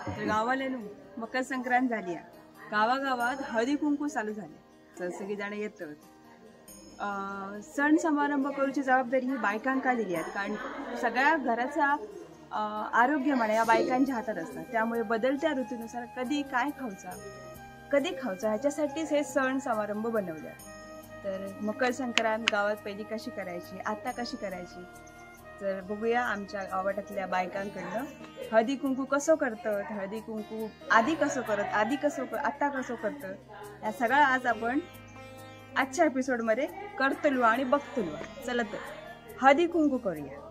तर गावाला न्हू मकर संक्रांत झाली आहे, गावागावात हळदी कुंकू चालू झाले, तर सगळी जण येतात। सण समारंभ करूची जबाबदारी ही बायकांका दिली आहे, कारण सगळ्या घराचा आरोग्य म्हणा या बायकांच्या हातात असतात। त्यामुळे बदलत्या ऋतूनुसार कधी काय खायचा कधी खायचा ह्याच्यासाठीच हे सण समारंभ बनवले आहेत। तर मकर संक्रांत गावात पहिली कशी करायची, आता कशी करायची, तर बघूया आमच्या गावातल्या बायकांकडनं हळदी कुंकू कसं करतात, हळदी कुंकू आधी कसं करत, आधी कसं आता कसं करतं, या सगळं आज आपण आजच्या एपिसोडमध्ये करतलो आणि बघतलो। चला तर हळदी कुंकू करूया।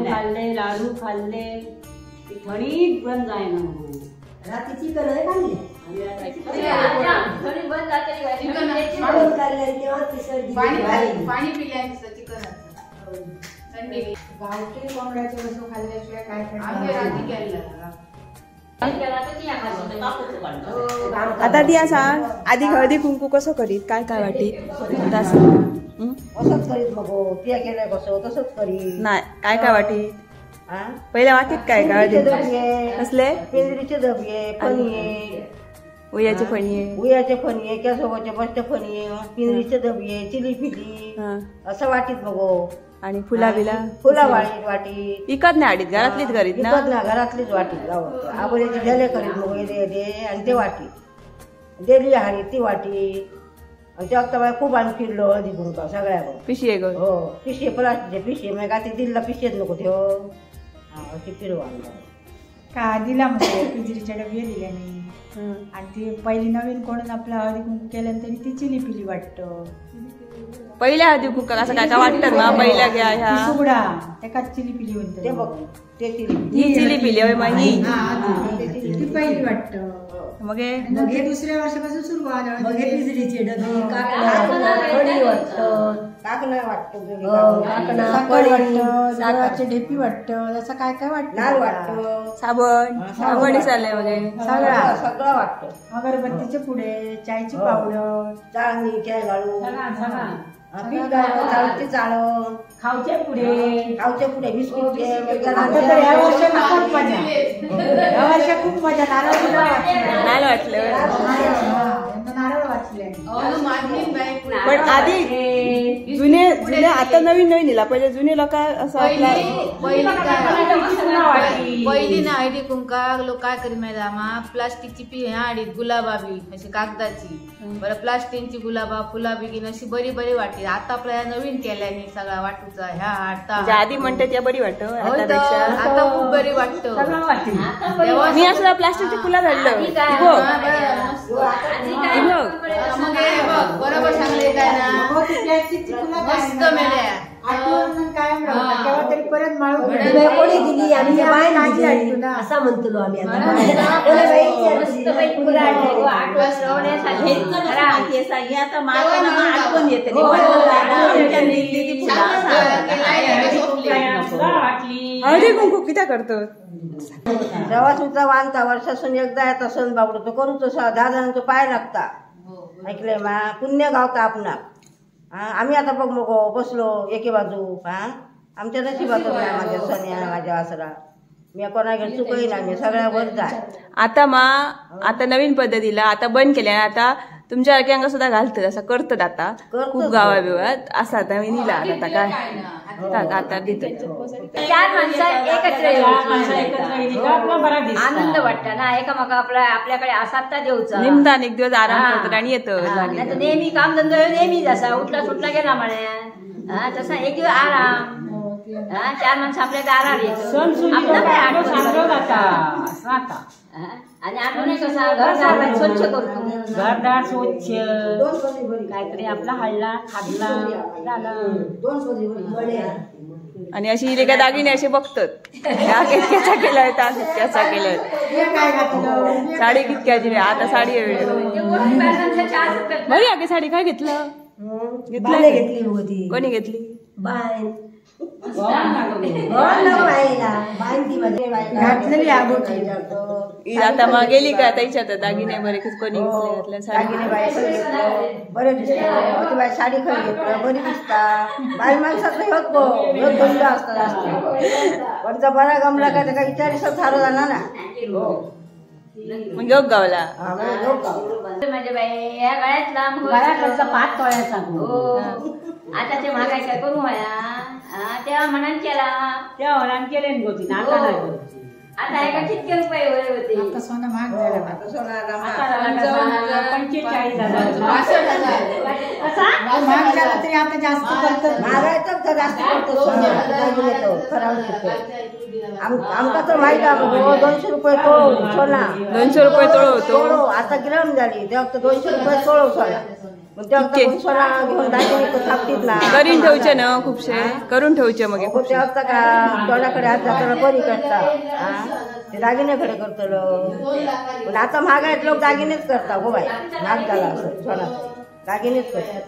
खाल्ले लाडू खाल्ले थंडी बंद जायना, रात्रीची कलर खाल्ले थंडी बंद जातली, पाणी पिल्याचं चिकन थंडी गावठी कोंबड्याचे वस्तू खाल्ल्याशिवाय काय रात्री केलं। आता ती सांग आधी हळदी कुंकू कसं करीत, काय काय वाटीत असंच करीत मग पिया केलंय कसं तसंच करीत नाही, काय काय वाटीत पहिल्या वाटीत काय काय कसले पिंजरीचे डबे, फणये, उयाचे फणये, उयाचे फणये, केसोबाचे बसते फणये, पिंजरीचे डबे, चिली फिली असं वाटीत मग। आणि फुला बिला फुला वाटीत वाटीत इकत नाही आडीत, घरातलीच करीत ना, इकत ना घरातलीच वाटीत गावात आबोल्याची ढेले करीत मग येदे आणि ते वाटीत डेली हारी ती वाटी। आणि त्या वक्ता खूप आम्ही फिरलो हळदी कुंकू सगळ्या पिशवी गो, हो पिशवी प्लास्टिकचे पिशवी मग आता दिल्ला पिशवीच नको ठेव अशी फिरवा का दिला मग पिंजरीच्या डबे दिल्या नाही। आणि ती पहिली नवीन कोण आपला हळदी कुंकू केल्यानंतर ती चिली पिली वाटतं, पहिल्या हळदी कुंकू असं काय काय वाटतं ना पहिल्या घ्या ह्या सुगडा एकाच चिली पिली म्हणते ते बघ, ते चिली ही चिली पिली होय मग ही ती पहिली वाटतं। मग दुसऱ्या वर्षापासून सुरुवात पिंजरीचे डबे वाटतं, काकणं वाटतं, साखरची ढेपी वाटतं, असं काय काय वाटतं, नारळ वाटतं, साबण साबण चाललंय वगैरे सगळं सगळं वाटतं, अगरबत्तीचे पुडे, चायची पावडर, चाळणी, चाय घालू, चाळण, खावचे पुडे, खावचे पुडे, बिस्किट। आता तर ह्या वर्षाला खूप मजा, ह्या वर्षा खूप मजा, नारळ नारळ वाटलं, नारळ वाचले। पण आधी जुने जुने आता नवीन नवीन दिला, पहिले जुने लोक असं पहिली ना हळदी कुंकाक लोक काय करीत माहिती आमा प्लास्टिकची पी हाडीत गुलाबा बी अशी कागदाची, बरं प्लास्टिकची गुलाबा फुला बिगीन अशी बरी बरी वाटी। आता आपल्या नवीन केल्यानी सगळा वाटूचा ह्या हाडता आधी म्हणतात त्या बरी वाटत, आता खूप बरी वाटत। मी असं प्लास्टिकची फुला धाडलं बरोबर सांगले काय ना, मस्त मेल्या आठवण कायम राहता, केव्हा तरी परत माळू कोणी दिली आमच्या बाय असा म्हणतो आम्ही आठवण येते। हळदी कुंकू किती करतो सवासणीचा वानता वर्षासून एकदा येता सण बाबडो तो करू तसा 10 जणांचं पाय लागता, ऐकलंय मा पुण्य गावता आपणाक। आम्ही आता बघ मग बसलो एके बाजू, हा आमच्या नशिबातच नाही माझ्या सन्या माझ्या वासरा, मी कोणाकडे चुकही नाही, मी सगळ्यावर जाय। आता मा आता नवीन पद्धतीला आता बंद केल्या, आता तुमच्या अंगा सुद्धा घालतात असं करतात आता खूप गावा बिवात असं आता मी निला आता काय आता देतात। चार माणसं एकत्र आनंद वाटतं ना, एकामेका आपला आपल्याकडे असाच देऊचा निमदान एक दिवस आराम करतात आणि येतं, नेहमी काम धंदो नेहमीच असा उठला सुटला गेला म्हणे तसा एक दिवस आराम, चार माणसं आपल्या दारावर येतो आणि आपण कसं घरदार स्वच्छ करतो, घरदार स्वच्छ काहीतरी आपला हल्ला खाल्ला झाला आणि अशी इले का दागिने असे बघतात, ह्या कितक्याचा केलाय त्या कितक्याचा केलाय, साडी कितक्याची, आता साडी बरी आगे साडी काय घेतलं घेतलं घेतली कोणी घेतली बाय घातलेली आगोटी आता मग गेली का आता विचारतात दागिने बरे कोणी घातले दागिने बाई बरे दिसतात बाई साडी खरी घेतलं बरी दिसता बाई माणसाचं ह्योच गो ह्योच धंदो असता जास्त कोणचा बरा गमला का त्याका विचारीस थारो जाणार ना मग योग गावला माझ्या बाई या गळ्यातला गळ्यातला 5 तोळ्याचा हो. आता ते महागाई काय करू होया तेव्हा म्हणान केला तेव्हा म्हणान केले गोती आता नाही आता एका कितके रुपये होते आता सोनं महाग झालं आता सोनं 45,000 महाग झालं तरी आता जास्त करतात महागायचं जास्त करतो सोनं आमका तर माहित आहे 200 रुपये तोळ सोना 200 रुपये तोळ होतो आता ग्राम झाली तेव्हा तर 200 रुपये तोळ सोना मग तेव्हा सोना घेऊन दागिने थापतीत ना करून ठेवचे ना खूपशे करून ठेवचे मग तेव्हा का तोंडाकडे हात जाताना बरी करता ते दागिने खडे करतलो पण आता महागाईत लोक दागिनेच करता गो बाई महाग झाला असं सोना दागिनेच करतात.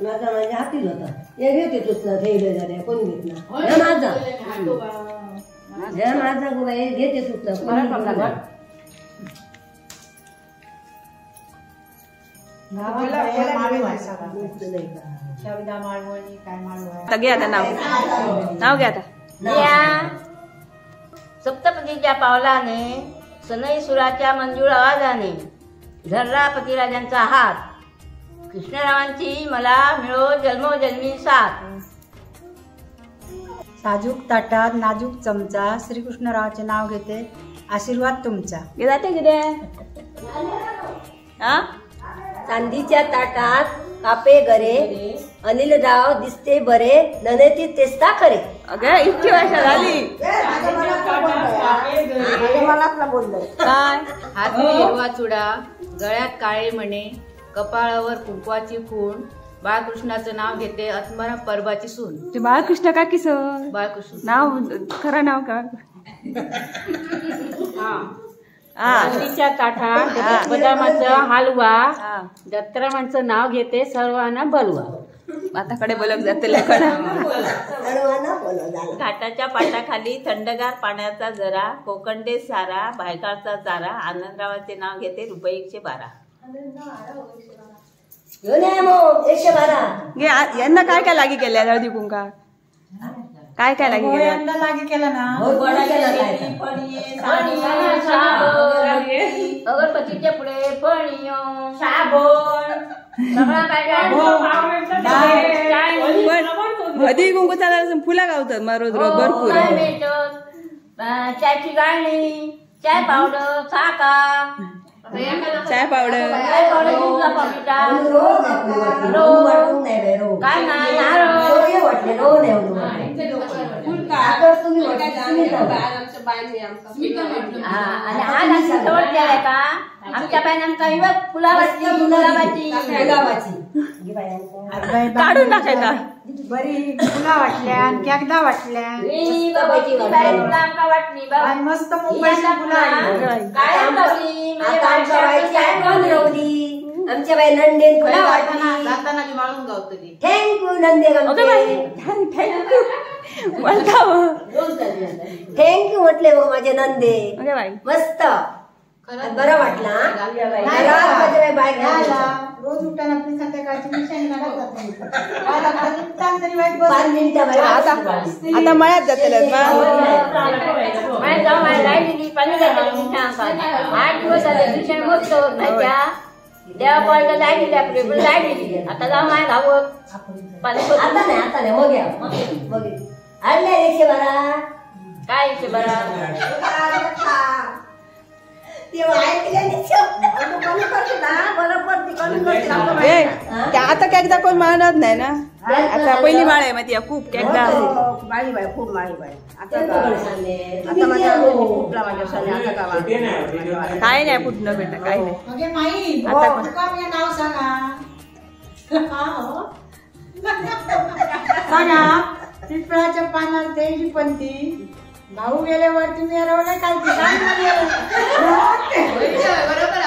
माझा माझ्या हातील होता हे घेते तुझा ठेवले झाले कोण घेतला हे माझा हे माझा गो बाई घेते तुझा घे आता नाव नाव घे आता सप्तपदीच्या पावलाने सनई सुराच्या मंजूळ आवाजाने धरला पतिराजांचा हात कृष्णरावांची मला मिळो जन्मोजन्मी साथ. साजूक ताटात नाजूक चमचा श्रीकृष्णरावाचे नाव घेते आशीर्वाद तुमचा. जाते किती चांदीच्या ताटात कापे गरे अनिलराव दिसते बरे ननेती तेस्ता खरे. अगं इतकी भाषा झाली काय. हाती हिरवा चुडा गळ्यात काळे मणे कपाळावर कुंकवाची खूण बाळकृष्णाचं नाव घेते आत्माराम परबाची सून. ते बाळकृष्ण का की सर बाळकृष्ण नाव खरं नाव का? चांदीच्या ताटात बदामाचा हलवा दत्तरामांचं नाव घेते सर्वांना बलवा. आता कडे बोलत जाते लेकडा. घाटाच्या पाटाखाली थंडगार पाण्याचा झरा कोकंडे सारा भायखळचा चारा आनंदरावाचे नाव घेते रुपये 112. 112 यांना काय काय लागी केल्या हळदी कुंका काय काय लागी केलं? यंदा लागी केलं ना अगरबत्तीच्या पुढे फणी साबण सगळं काय काय. हळदी कुंकू चालत फुला गावतात मग रोज रोज भरपूर चायची गाळणी चाय पावडर साखर चाय पावडर काय नाही आणि आज आमची सवड केलाय का आमच्या बाईन आमका हिवत फुलाबाची गुलाबाची काढून टाकायचा. बरी फुलां वाटल्या केकदां वाटल्या आणि मस्त मुंबईची फुलां हाडली. आमच्या बाई नंदेन फुलां वाटली. जाताना बी माळून गावतली. Thank you Nande. Thank you thank you म्हटले बघ माझे नंदे. मस्त बरं वाटलं. रोज उठाना आपली संध्याकाळची मिशन आता मळ्यात जातले. 8 दिवस झाले देवा पळता लायट दिली आपली पण लायट दिली. आता जाऊ माय धावत आता नाही आता नाही मग मग आणले 112. काय 112 आता केकदा कोण मानत नाही ना. आता पहिली माळ आहे माहिती खूप केकदा माळी बाय खूप माळी बाय. आता काय नाही फुटणं बेटा काय नाही. आता नाव सांगा सांगा. पिंपळाच्या पानात तेजी पण ती भाऊ गेल्यावर तुम्ही हरवलं काय बरोबर.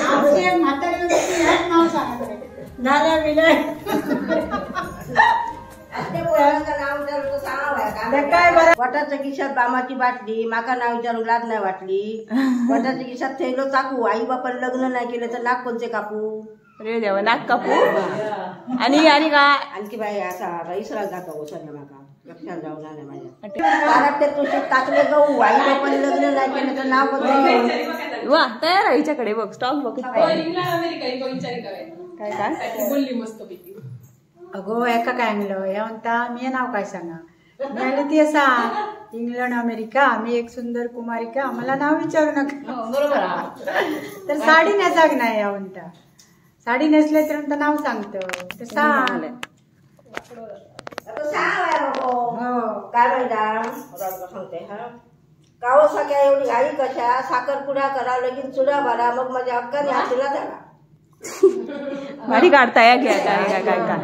आमचे म्हातारे नाव सांगा दादा विलय काय बरं. वटाच्या खिशात बामाची बाटली माका नाव विचारून लाज नाही वाटली. वटाच्या खिशात थेलो चाकू आई बापाला लग्न नाही केलं तर नाक कोणचे कापू. अरे देवा नाक कापू. आणि आणि काय आणखी बाई असा इसरा जातो ओसरला माका लक्षात जाऊ नाही माझ्या. तारात तुझे टाकले गहू आई बापाला लग्न नाही केलं तर नाव कोणते. वा तयार आहे हिच्याकडे बघ स्टॉक बघ. काय काय बोलली मस्त पैकी. अगो एका काय म्हणलं हे म्हणता मी नाव काय सांगा मिळाले ती असा इंग्लंड अमेरिका मी एक सुंदर कुमारिका मला नाव विचारू नका. बरोबर. तर साडी नेसाक नाही या म्हणता साडी नेसले तर म्हणता नाव सांगतो तर सांग. हो काय माहिती सांगते. हा कावसाक्या एवढी आई कशा साखरपुडा करा लगीन चुडा भरा मग माझ्या हक्काने हातीला झाला. भारी काढताय घ्या काय काय काय काय.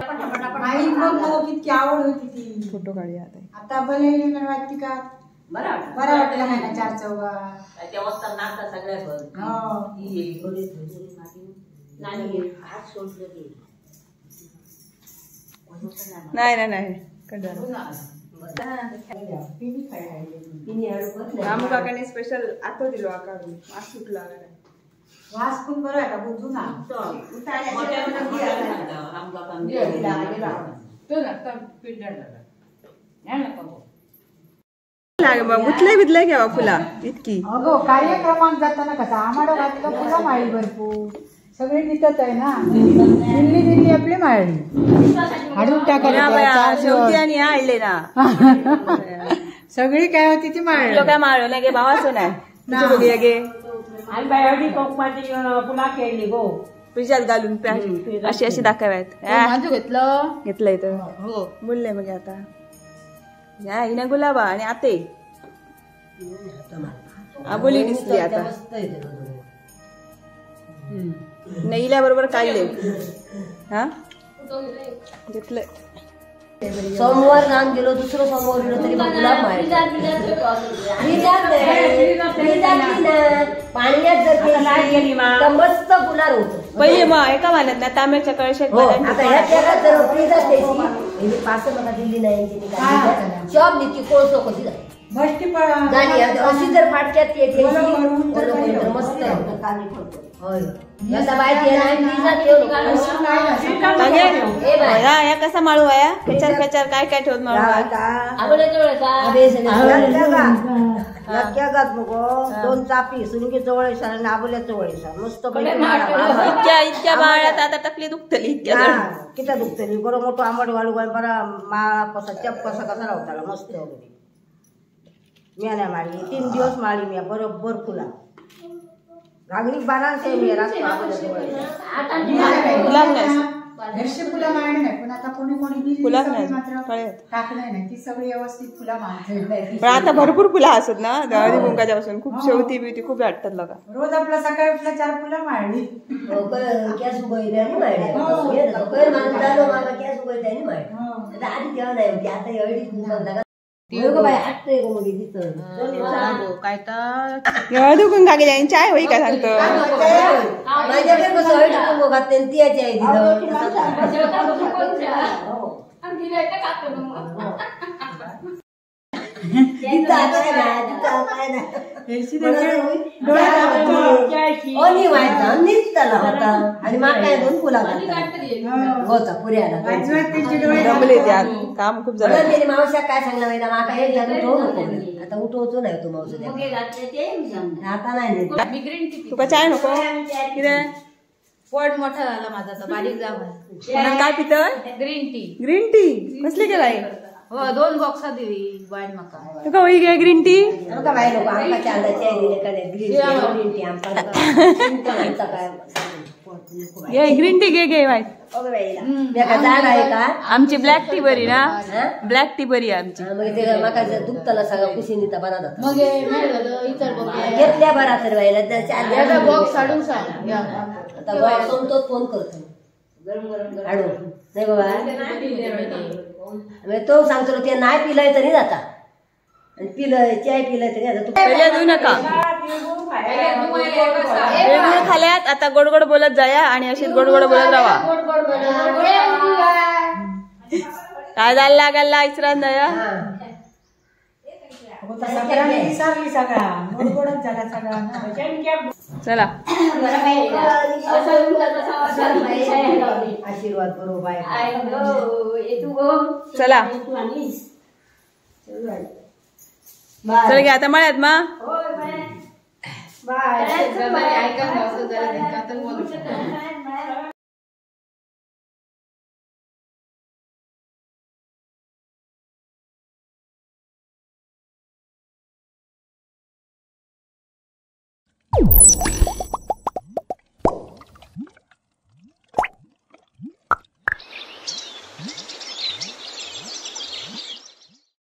आई मग कितकी आवड होती ती फोटो काढूया आता. आता भले वाटते का बरं वाटलं नाही ना चार चौघा. नाही नाही नाही रामू काकाने स्पेशल आतो दिलो आका वास सुटला. वास पण बरं आहे का बुजू ना. गुतले बितले घ्यावा फुला इतकी. अगो कार्यक्रमात जाताना कसा आम्हाला घातलं फुलं माळी भरपूर सगळी दिसत आहे ना. दिल्ली दिल्ली आपली माळी हाडून टाकायला शेवटी आणि आणले ना सगळी काय होती ती माळली. काय माळलं नाही गे भावाचं नाही बघूया गे. आणि बाई कोकमाची फुला केली गो फ्रिजात घालून अशी अशी दाखवायत. घेतलं घेतलं इथं बोलले मग आता ह्या हिना गुलाबा आणि आते आबोली दिसली आता नईल्या बरोबर काढले. हा घेतलं सोमवार जाऊन गेलो दुसरं सोमवार गेलो तरी गुलाब पाण्यात जर तर मस्त गुलाब होतो. पहिले मग एका मानत ना तांब्याच्या कळशात. आता ह्या जगात जर फ्रीजात त्याची पास मला दिली नाही चॉप दिली कोळसो कशी झाली अशी जर फाटक्यात येते मस्त. या कसा माळू आया खेचार खेचार काय काय ठेवत माळू दोन चापी सुनकी जवळ आणि आबोल्या जवळ मस्त. इतक्या इतक्या बाळात आता तकली दुखतली. इतक्या किती दुखतली बरं मोठं आंबट घालू बरा माळा कसा चप कसा कसा राहताला मस्त वगैरे. मी नाही माळी 3 दिवस माळी मी बरोबर फुला घागरी बाराशे मी गुलाब नाही. हरशी फुलं माळणे नाही, पण आता कोणी कोणी फुला नाही मात्र टाकणे नाही, ती सगळी व्यवस्थित फुलं माळते. पण आता भरपूर फुलं असत ना हळदी कुंकाच्या पासून, खूप शेवती बिवती खूप वाटतात लोक. रोज आपला सकाळी उठला 4 फुलं माळली. केस उगवले आणि माळले, केस उगवले आणि माळले. आधी तेव्हा नाही होती, आता हळदी कुंकाक हळदी कुंका गेली चाय होई का सांगतो. माझ्याकडे कसं हळदी कुंकू घातले आणि ती चाय दिलं. होता आणि माका 2 फुला होता पुऱ्याला काम खूप झालं. मावश्या काय सांगलं माहिती, माका एक जण उठवू नको, आता उठवतो नाही तो मावशी आता नाही. तुका चाय नको किती पोट मोठा झाला माझा, तर बारीक झाला. काय पितय? Green tea. Green tea कसली केलाय? हो 2 बॉक्स दिली बायन माका. तुका होई गे ग्रीन टी? आमका बाय लोक आमका चांदा चाय दिले का नाही ग्रीन टी आमका काय घे ग्रीन टी घे घे बाय. ओके बाईला मी जाड आहे का? आमची ब्लॅक टी बरी ना, ब्लॅक टी बरी आहे आमची. मग ते माका दुखताना सगळं कुशीनी बरा जाता. मग इतर घेतल्या बरा तर बाईला चार बॉक्स हाडून सांग. आता बॉक्स सोमतोच फोन करतो हाडून नाही बाबा. तो सांगतो ते नाही पिलंय तरी जाता, आणि पिलंय चाय पिलंय तरी जाता. पहिले देऊ नका खाल्यात आता गोड गोड बोलत जाया आणि अशीच गोड गोड बोलत राहा. काय झाला गल्ला इसरान जाया चला आशीर्वाद बरोबर. चला चल घ्या आता मळ्यात मा. बाय. You.